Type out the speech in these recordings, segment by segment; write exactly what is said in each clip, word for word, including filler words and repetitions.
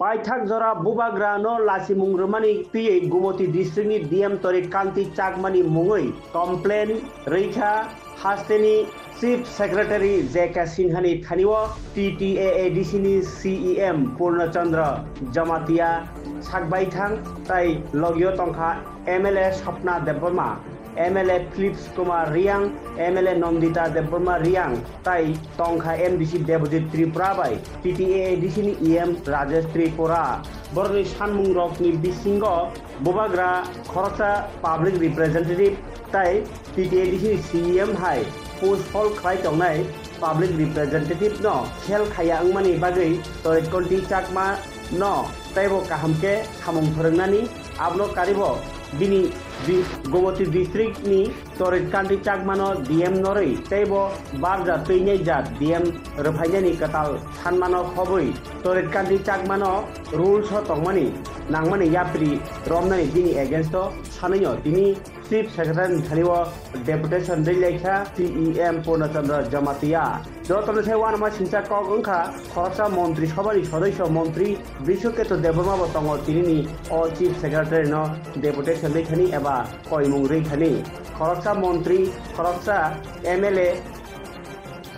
Paithak jora bubagra no lachimung rwmani twiwi Gumoti district ni D M Torit Kanti Chakmani mungwi complain rwikha hasteni Chief Secretary J K Sinhani thanio T T A A D C ni C E M Purna Chandra Jamatia sakbaithang tai logio tongkha M L A Swapna Debbarma, M L A Philips Kumar Riang, M L A Nandita Debbarma Riang tai tongkha M D C Debojit Tripura bai T T A A D C ni E M Rajesh Tripura. Borokni sanmungrokni bisingo bubagra khoroksa public representative tai T T A D C ni C E M hai post hold khlai tongnai public representative no khel khaiya wngmani bagwi Torit Kanti Chakma no teibo kaham khe samung phwrwngnani abono karibo bini di-, Gumoti district ni Torit Kanti Chakmano D M norwi teibo barja twinai jat D M rwphainani kwtal sanmano khobwi Torit Kanti Chakmano rules o tongmani nangmani yapri romnani bini against o sanwino tini Chief Secretary ni thani o deputation rwlaikha C E M Purna Chandra Jamatia. Jotono se uanama singcha kok wngkha khoroksa Montri Sobhani Sodosyo Montri Bishwaketu Debbarma bo tongo tinini o Chief Secretary no deputation rwithani eba koimung rwithani. Khoroksa Montri, khoroksa M L A,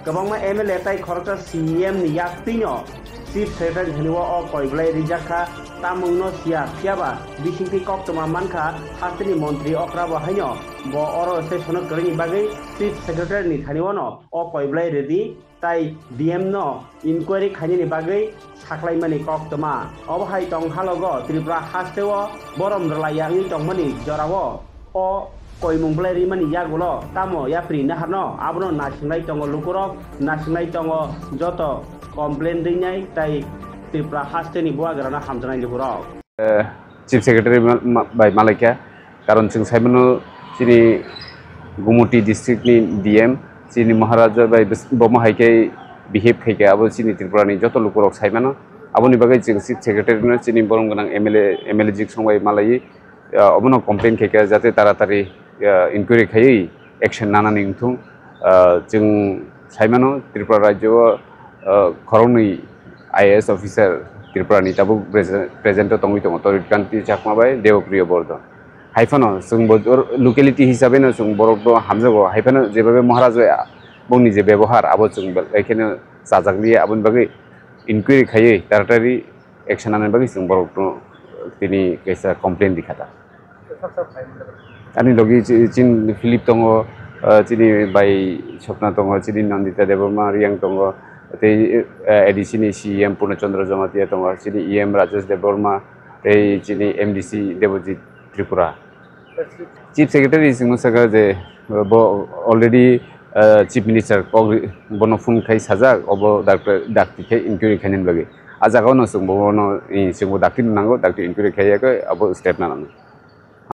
kwbangma M L A tai khoroksa C E M ni yaktwino Chief Secretary thani o, o koi belai rijak kha, tamungno siya, phiyaba bisingtwi koktwma mankha hasteni Montri okra bo haino bo oro session o kwrwini bagwi Chief Secretary ni thani o no o koi belai rwdi tai D M no inquiry khainani bagwi saklaimani koktwma. Obo hai tong halogo Tripura hasteo borom rwlaiya wngwi tongmani jorao o koimung belai rimani yagulo tamo yapri naharno abono nasinglai tongo lukurok, nasinglai tongo joto complain rinai tai Tripura hasteni buagrano hamjaknai lukurok. Eh, Chief Secretary ma-, ma-, bai malaikha, karon chwng saimano chini Gumoti district ni D M chini Maharaja bai bwswk bomo hai khe behave khaikha abo chini Tripura ni joto lukurok saimano. Aboni bagwi chwng Chief Secretary no chini borom gwnang M L A, M L A jik song bai malaiwi, ah, obono complain khaikha jate taratari, ah, inquiry khaiwi action nanani wngthung. Ah, chwng saimano Tripura rajyo o, ah, khoroknwi I A S officer Tripura ni tabuk prese-, present o tongwi tongo Torit Kanti Chakma bai Devopriyo Bordhan. Hai phano chwng bo or-, locality hisabe no chwng borok no hamjago. Hai phano jebabe Maharaj bai bongni je bebohar abo chwng belai kheno chajak liya, aboni bagwi inquiry khaiwi taratari action nanani bagwi chwng borok no tini kaisa complain rikha ta. Ani logi chi-, chin Philip tongo, ah, chini bai Swapna tongo, chini Nandita Debbarma Riang tongo, tei, eh, A D C ni C E M Purna Chandra Jamatia tongo, chini E M Rajesh Debbarma, tei chini M D C Debojit Tripura. Chief Secretary chwngno sakha je, eh, bo already, eh, Chief Minister kok ri-, bono phone khai sajak, obo doctor, dakti khai inquiry khainani bagwi. A jagao no chwng bono, eh, chwngbo dakti no nango, dakti inquiry khaiya khe abo step nanani.